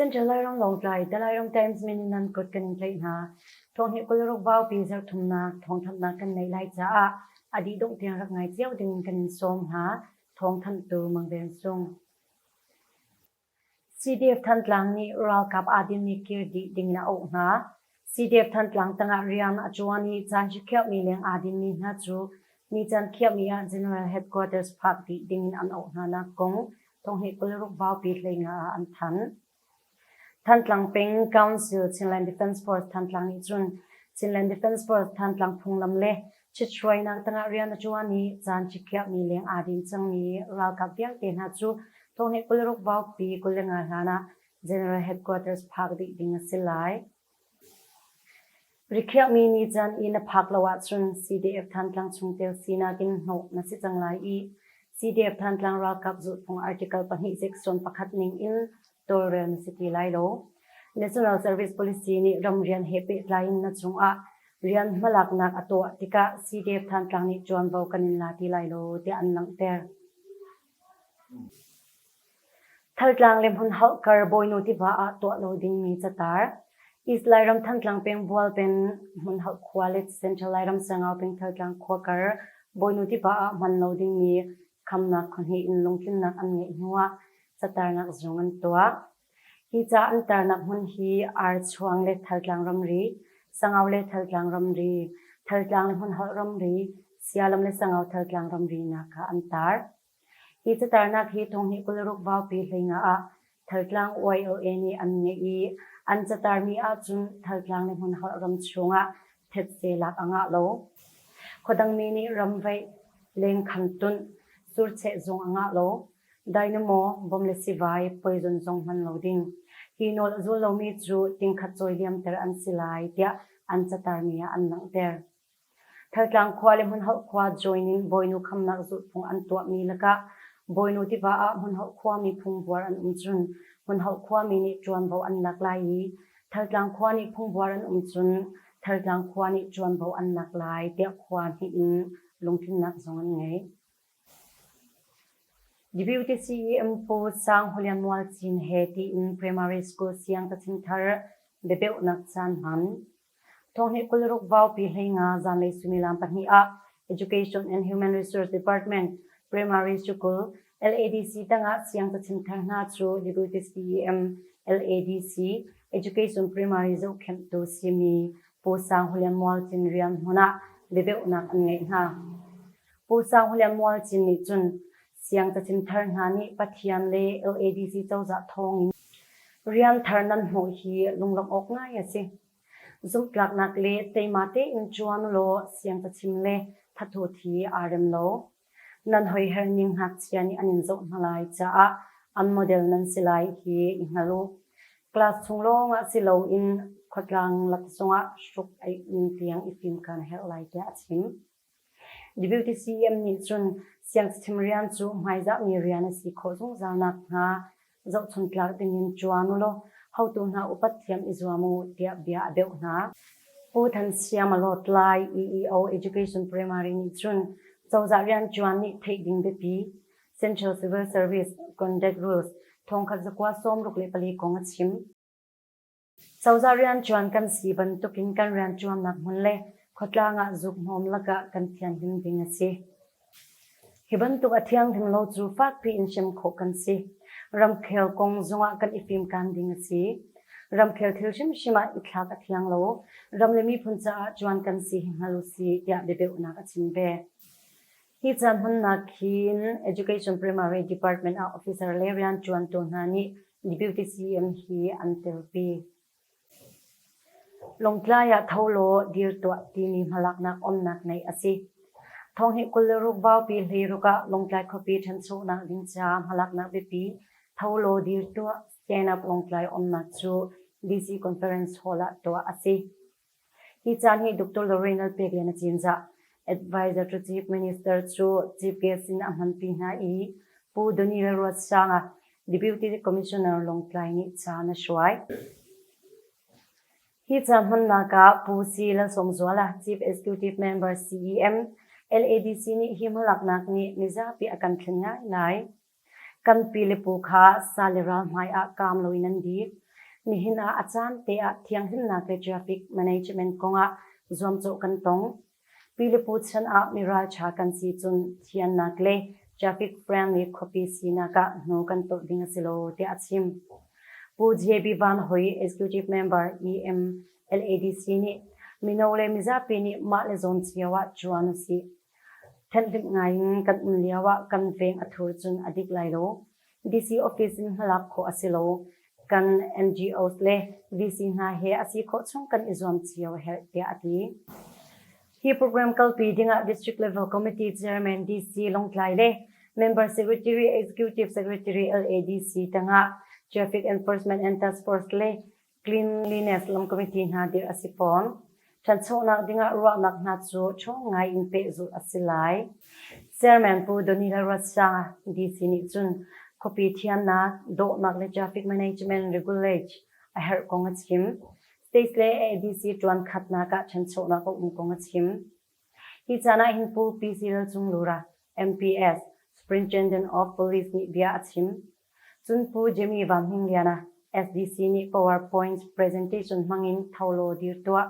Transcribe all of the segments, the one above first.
Central Lairam Lawngtlai The Lairam Times min in nan kut kan in tlaih hna. Thawhnih 26 vaupi zarhthumnak thawngthanhnak kan neih lai caah a dih dongh tiang rak ngai cio ding kan in sawm hna. Thawngthanhtu Mang Ven Sung. CDF Thantlang nih ralkap aa dinmi kir dih ding in a auh hna. CDF Thantlang tangah rian a ṭuan i caan hri leng aa dinmi hna cu nican khiahmi ah General Headquarters phak dih ding in an auh hnanak kong thonghnih 26 vaupi 15 ah an thanh. Thantlang peng Council Chinland Defence Force Thantlang nih cun Chinland Defence Force Thantlang phunglam le ṭhithruainak tangah rian a ṭuan i caan chikhiahmi leng aa din cangmi ralkap vialte hna cu thonghnih 26 vaupi 25 hlan ah General Headquarters phak dih ding a si lai. Rikhiahmi nican i na phak lo ahcun CDF Thantlang chungtel sinak in hnawh na si cang lai i CDF Thantlang ralkap zulhphung article pahnih section pakhat ning in tawlrel na si ti lai lo. National Service Policy nih ramrian he pehtlai in na cungah rian hmalaknak a tuah tikah CDF Thantlang nih ṭuanvo kan in la ti lai lo tiah an langhter. Thaltlang le hmunhauhkar Bawinu tiva ah tuah lo dingmi catar. East Lairam Thantlang peng Bualpen hmunhauh khua le Central Lairam Sangau peng Thaltlang khua kar Bawinu tiva ah hman lo dingmi khamnak khuahnih in lungtlinnak an ngeih hnuah catarnak zung an tuah. Hi ca an tarnak hmun hi Archuang le Thaltlang ramri, Sangau le Thaltlang ramri, Thaltlang le Hmunholh ramri, Sialam le Sangau Thaltlang ramri nak ah an tar. Hi catarnak hi thonghnih 26 vaupi 15 ah Thaltlang YLA nih an ngeih i an catarmi ahcun Thaltlang le Hmunholh ram chungah thetse lak a ngah lo. Khuadangmi nih ramvaih, lengkhan tunh, surcheh zong a ngah lo. Dynamo, bom le sivai, poison zong hman lo ding. Hi nawl a zul lomi cu tingkhat cawi liamter an si lai tiah an catarmi ah an langhter. Thaltlang khua le Hmunholh khua join in Bawinu khamnak zulhphung an tuahmi lakah Bawinu tiva ah Hmunholh khuami phungbuar an um cun Hmunholh khuami nih ṭuanvo an lak lai i Thaltlang khua nih phungbuar an um cun Thaltlang khua nih ṭuanvo an lak lai tiah khua hnih in lungtlinnak zong an ngei. Deputy CEM Pu Sang Hulian Mualcin he tiin Primary School siang cachim thar biabeuhnak caan hman. Thonghnih 26 vaupi 15 zanlei suimilam pahnih ah Education and Human Resource Department Primary School LADC tangah siang cachim thar hna cu Deputy CEM LADC Education Primary zohkhenhtu simi Pu Sang Huliam Mualcin rian hmun ah biabeuhnak an ngeih hna. Pu Sang Huliam Mualcin nih cun siang cachim thar hna nih Pathian le LADC cozah thawngin rian thar nan hmuh hi lunglawmh awk ngai a si. Zumhtlaknak le teima tein ṭuan ulaw siang cachim le thathut hi aa rem lo. Nan hoiher ning ngakchia nih an in zoh hna lai caah an model nan si lai hi i hngal u. Class chung lawngah si loin khuatlang lak zongah hruk aih ning tiang i fimkan a herh lai tiah a chim. Deputy CM nih cun siangcachim rian cu hmaizahmi rian a si khawh zungzal nakhnga zohchuntlak dingin ṭuan ulaw hotu hna upat thiam i zuam u tiah bia a beuh hna. Pu Than Siam a lawt lai EEO Education Primary nih cun cozah rianṭuan nih theih ding biapi Central Civil Service Conduct Rules thongkhat zakua 64 kong a chim. Cozah rianṭuan kan si bantukin kan rianṭuannak hmun le khuatlang ah zukhnawm lakah kan thianhlim ding a si. Hi bantuk a thianghlim lo cu fakpi in hrem khawh kan si. Ramkhel kong zongah kan i fimkaan ding a si. Ramkhel thil hrimhrim ah i thlak a thiang lo. Ram le miphun caah ṭuan kan si hi hngal u sih tiah biabeuhnak a chim ve. Hi caan hmannak hin Education Primary Department ah officer le rianṭuantu hna nih Deputy CM hi an telpi. Lawngtlai ah tho law dir tuah timi hmalaknak umnak neih a si. Thonghnih 26 vaupi 16 ah Lawngtlai khuapi ṭhanchonak ding caah hmalaknak biapi tho law dir tuah Stand Up Lawngtlai umnak cu DC Conference Hall ah tuah a si. Hi caan hi Dr. Lorraine Lalpeklian a cinzah. Advisor to Chief Minister cu Chief Guest in a hmanpi hna i Pu Donny Lalruatsanga, Deputy Commissioner Lawngtlai nih caan a hruai. Hi ca hmannak ah Pu C. Lalsawmzuala, Chief Executive Member CEM, LADC nih hi hmalaknak nih mizapi a kan thlen ngaingai. Kan pi le pu kha sa le ral hmai ah kaam loin an dir. Nihin ah a caan te ah thianghlimnak le traffic management kongah zuamcawh kan tong. Pilepu chan ah mi ralṭha kan si cun thiannak le traffic friendly khuapi sinak ah hnu kan tolh ding a si lo tiah a chim. Pu JB Van Hoi, Executive Member EM LADC nih mino le mizapi nih mah le zawn cio ah ṭuan usih. Thenhlimh ngai in kan um lio ah kan veng a thur cun a dik lai lo. DC office in hmalak khawh a si lo. Kan NGOs le VC hna he a si khawh chung kan i zuam cio a herh tiah a ti. Hi program kalpi dingah District Level Committee Chairman DC Lawngtlai le Member Secretary Executive Secretary LADC tangah Traffic Enforcement and Task Force le Cleanliness lam committee hna dirh a si fawn. Ṭhanchonak dingah ruahnak hna cu ṭhawng ngai in pehzulh a si lai. Chairman Pu Donny Lalruatsanga DC nih cun khuapi thiannak, dawhnak le traffic management regulate a herh kong a chim. State le ADC ṭuan khatnak ah ṭhanchonak a um kong a chim. Hi caan ah hin Pu PC Lalcunglura, MPS, Superintendent of Police nih bia a chim. Cun Pu Jimmy Van Hmingliana, SDC nih PowerPoint presentation hmangin tholo dir tuah,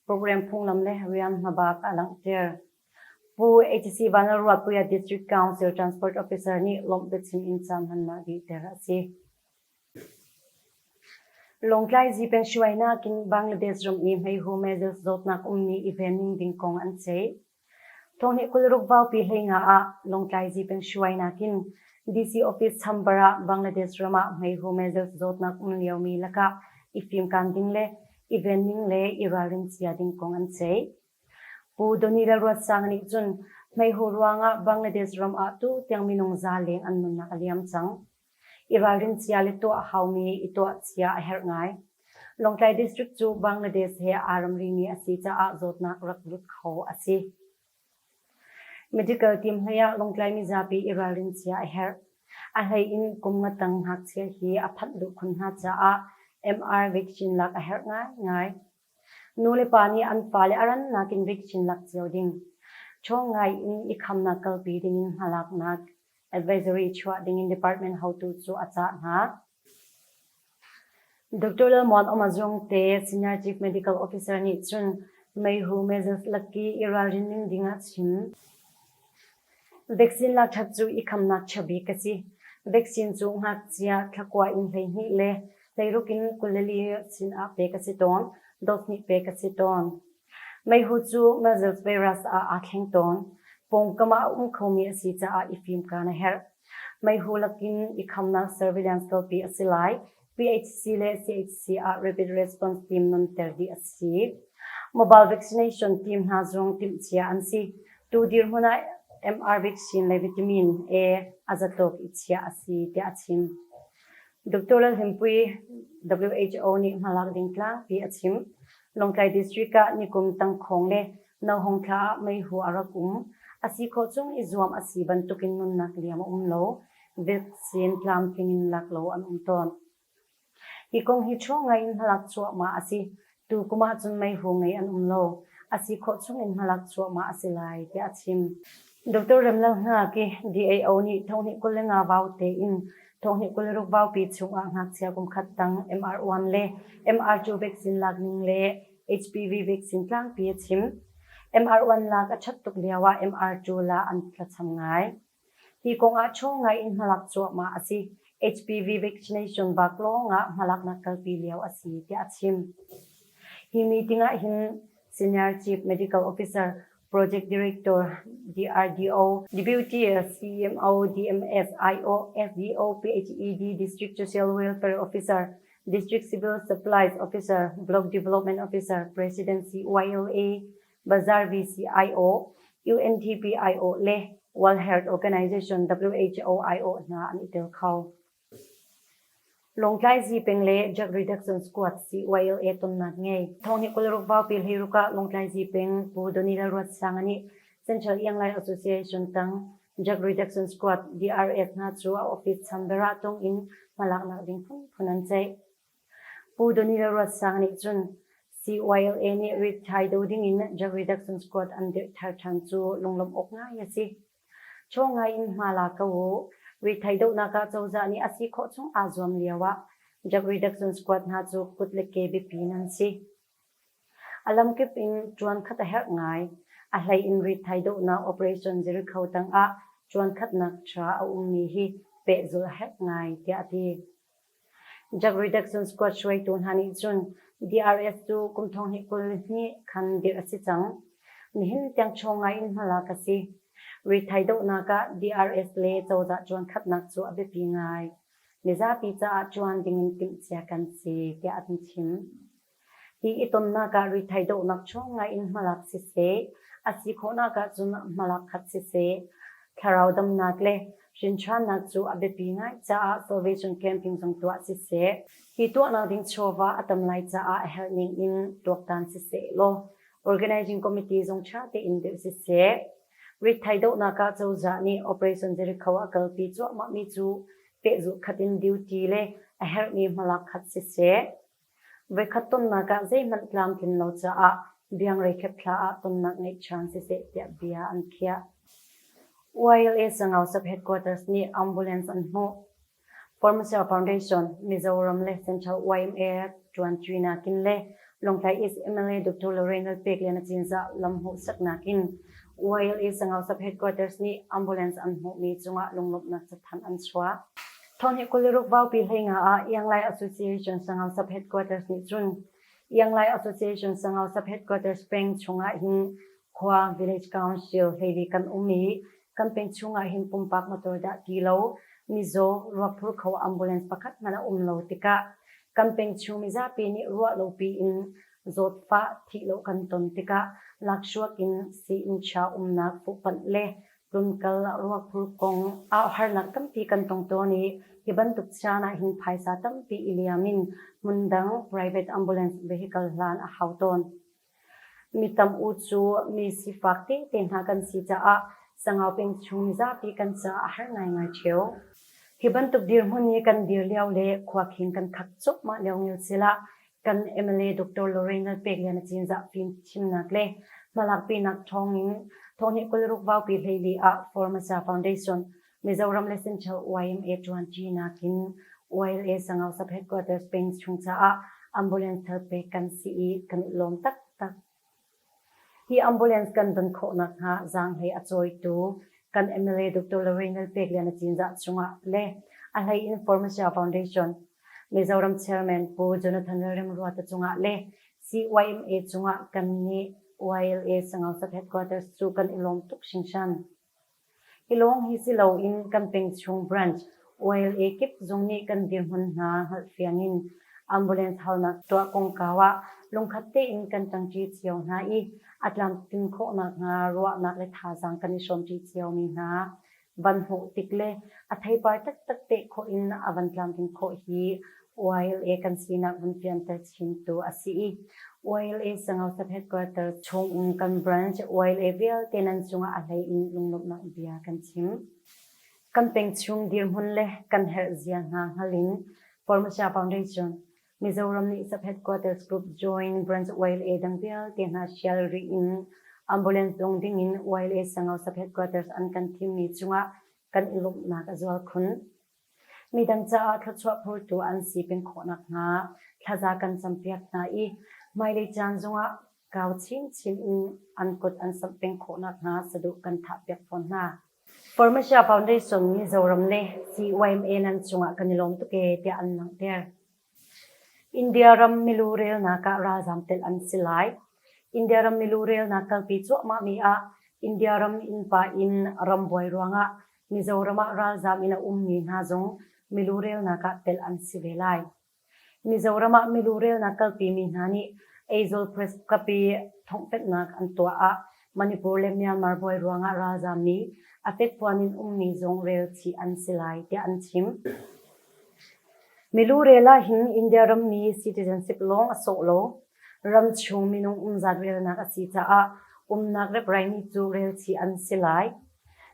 program phunglam le rian hmabak a langhter. Pu HC Vanlalruatpuia District Council Transport Officer nih lawmh biachim in caan hmannak dihter a si. Lawngtlai Zipeng hruainak in Bangladesh ram i hmeihu measles zawtnak ummi i venning ding kong an ceih. Thonghnih 26 vaupi hleinga ah Lawngtlai Zipeng hruainak in DC office chamber ah Bangladesh ram ah hmeihu measles zawtnak um liomi lakah i fimkaan ding le i venning le i ralrin cia ding kong an ceih. Pu Donny Lalruatsanga nih cun hmeihu ruangah Bangladesh ram ah tu tiang minung za leng an nunnak a liam cang. I ralrin cia le tuah haumi i tuah cia a herh ngai. Lawngtlai District cu Bangladesh he aa ramrimi a si caah zawtnak rak lut kho a si. Medical team hlei ah Lawngtlai mizapi i ralrin cia a herh. A hlei in kum nga tang ngakchia hi a phanh duh khun hna caah MR vaccine lak a herh ngaingai. Nu le pa nih an fale a rannak in vaccine lak cio ding. Ṭhawng ngai in i khamnak kalpi dingin hmalaknak advisory chuah dingin department hotu cu a cah hna. Dr. Lalmuan Awmazung te Senior Chief Medical Officer nih cun meihu measles laki i ralrin ning ding a chim. Vaccine lak ṭhat cu i khamnak ṭha bik a si. Vaccine cu ngakchia thlakua in 12 le 16 in 24 sin ah pek a si tawn, dose nih pek a si tawn. Meihu cu measles virus ah aa thleng tawn. Pawngkam ah a um khomi a si caah i fimkaan a herh. Meihu lakin i khamnak surveillance kalpi a si lai. PHC le CHC ah rapid response team nunter dih a si. Mobile vaccination team hna zong timhcia an si. Tu dirhmun ah MR vaccine le vitamin A a zatluk i chiah a si tiah a chim. Dr. Lalhlimpui, WHO nih hmalak ding tlangpi a chim. Lawngtlai District ah nikum tangkhawng le nohong thla ah meihu a rak um. A si khawh chung i zuam a si bantukin nunnak liam a um lo. Vaccine tlamtling in lak lo an um tawn. Hi kong hi ṭhaw ngai in hmalak cuahmah a si. Tu kum ahcun meihu ngei an um lo. A si khawh chung in hmalak cuahmah a si lai, tiah a chim. Dr. Remlal Hngak i DAO nih thonghnih 25 vau tein thonghnih 26 vaupi chungah ngakchia kum khat tang MR1 le MR2 vaccine lak ning le HPV vaccine tlangpi a chim. MR1 lak a ṭhat tuk lioah MR2 la an tlacham ngai. Hi kong ah ṭhaw ngai in hmalak cuahmah a si. HPV vaccination bak lawngah hmalaknak kalpi lio a si tiah a chim. Hi meeting ah hin Senior Chief Medical Officer, Project Director, DRDO, Deputy CMO, DMS, IO, SDO, PHED, District Social Welfare Officer, District Civil Supplies Officer, Block Development Officer, President CYLA, Bazar VCIO, UNDP-IO le World Health Organization WHO-IO hna an i tel kho. Lawngtlai Zipeng le Drug Reduction Squad CYLA tonnak ngei. Thonghnih 26 vaupi hleiruk ah Lawngtlai Zipeng Pu Donny Lalruatsanga nih Central Ianglai Association tang Drug Reduction Squad DRS hna cu a office chamber ah tong in hmalaknak ding phunphun an ceih. Pu Donny Lalruatsang nih cun CYLA nih ritthai do dingin Drug Reduction Squad an dirh thar ṭhan cu lunglawmh awk ngai a si. Chaw ngai in hma la ko u. Ritthai dohnak ah cozah nih a si khawh chung aa zuam lio ah. Drug Reduction Squad hna cu kut le ke biapi nan si. A lamkip in ṭuan khat a herh ngai. A hlei in ritthai dohnak Operation Jericho tangah ṭuan khatnak ṭha a ummi hi pehzulh a herh ngai, tiah a ti. Drug Reduction Squad hruaitu hna nih cun DRS cu kum 2022 khan dirh a si cang. Nihin tiang ṭhawng ngai in hmalak a si. Ritthai dohnak ah DRS le cozah ṭuan khatnak cu a biapi ngai. Mizapi caah ṭuan dingin timhcia kan si, tiah an chim. Hi i tonnak ah rithai dohnak chung ngaiin hmalak siseh, a si khawhnak ahcun hmalak khat siseh, thlarau damnak le hrinṭhannak cu a biapi ngai caah Salvation Camping zong tuah siseh, hi tuahnak ding chawva a tam lai caah a herh ning in tuaktan siseh law organizing committee zong ṭha tein dirh siseh, rithai dohnak ah cozah nih Operation Jericho a kalpi cuahmahmi cu pehzulh khat in duty le a herhmi hmalak khat siseh, Voikhat tonnak ah zeihmanh tlamtlin lo caah biangrekhep thla ah tonnak ngeih ṭhan siseh tiah bia an khiah. YLA Sangau Sub-Headquarters nih ambulance an hmuh. Formosa Foundation, Mizoram le Central YMA ṭuanṭinak in le Lawngtlai East MLA Dr. Lorraine Lalpeklian Cinzah lam hmuhsaknak in YLA Sangau Sub-Headquarters nih ambulance an hmuhmi cungah lunglawmhnak cathanh an chuah. Thawhnih 26 vaupi 15 ah Ianglai Association Sangau Sub Headquarters nih cun Ianglai Association Sangau Sub Headquarters peng chungah hin khua Village Council hleili kan um i kan peng chungah hin pumpak motor dah ti lo mizaw ruakphur kho ambulance pakhat hmanh a um lo tikah kan peng chung mizapi nih ruah lopi in zawtfah thih lo kan ton tikah laksuak in sii-inn chia umnak fuhpanh le Tlungkal ruakphur kong ah harnak tampi kan tong tawn i hi bantuk caan ah hin phaisa tampi i liam in hmundang private ambulance vehicle hlan a hau tawn. Mi tam u cu mi sifak tete hna kan si caah Sangau peng chung mizapi kan caah a har ngaingai ṭheo. Hi bantuk dirhmun i kan dir lio le khuakhing kan khak cupmah lio ngilsila Kan MLA Dr. Lorraine Lalpeklian a cinzah fimchimnak le hmalakpinak thawngin thawhnih 26 vaupi 14 ah Formosa Foundation, Mizoram le Central YMA ṭuanṭinak in YLA Sangau Sub Headquarters peng chung caah ambulance thar pek kan si i kan i lawm taktak. Hi ambulance kan don khawh nakhnga zaanghlei a cawitu kan MLA Dr. Lorraine Lalpeklian a cinzah chungah le a hlei in Formosa Foundation, Mizoram Chairman Pu Jonathan Lalremruata cungah le CYMA cungah kan nih YLA Sangau Sub Headquarters cu kan i lawm tuk hringhran. Hi lawng hi si loin kan pengchung branch YLA kip zung nih kan dirhmun hna hngalhfiang in ambulance halnak tuah kongkau ah lungkhat tein kan ṭangṭi cio hna i a tlamtlin khawh nakhnga ruahnak le thazaang kan i hrawmṭi ciomi hna van hmuh tik le a theipar taktak teh khawh in a van tlamtlin khawh hi YLA kan sinak vun fianter chintu a si i YLA Sangau Sub Headquarter chung kan branch YLA vialte nan cungah a hlei in lunglawmhnak bia kan chim. Kan peng chung dirhmun le kan herh zia hna hngal in Formosa Foundation Mizoram nih Sub Headquarters Group join branch YLA dang vialte hna sial rih in ambulance dong ding in YLA Sangau Sub Headquarters an kan thimmi cungah kan i lawmhnak a zual khun. Midang caah thluachuah phurtu an si peng khawh nakhnga thlaza kan campiak hna i hmailei caan zongah kau chinchin in an kut an samh peng khawh nakhnga saduh kan thahpiak fawn hna. Formosa Foundation Mizoram le CYMA nan cungah kan i lawm tuk ee tiah an langhter. India ram milu relnak ah ralzaam telh an si lai. India ram milu relnak kalpi cuahmahmi ah India ram innpa in rambuai ruangah Mizoram ah ralzaam in a ummi hna zong milu relnak ah telh an si ve lai. Mizoram ah milu relnak kalpimi hna nih Aizawl Press Club i thonghfenhnak an tuah ah Manipur le Myanmar buai ruangah ralzaammi a fekfuan in ummi zong rel chih an si lai tiah an chim. Milu rel ahhin India rammi citizenship lawng a sawh lo. Ramchung minung umzat relnak a si caah umnak repraimi cu relchih an si lai.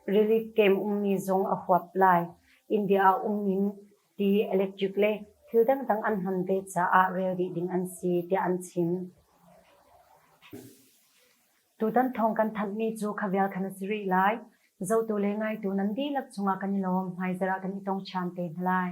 Relief camp ummi zong a huap lai. India ah umning ti, electric le thil dangdang an hman ve caah rel dih ding an si tiah an chim. Tutan thawng kan thanhmi cu kha vial khan a si rih lai. Zotu le ngaitu nan dihlak cungah kan i lawm. Hmaizarh ah kan i tong ṭhan te hna lai.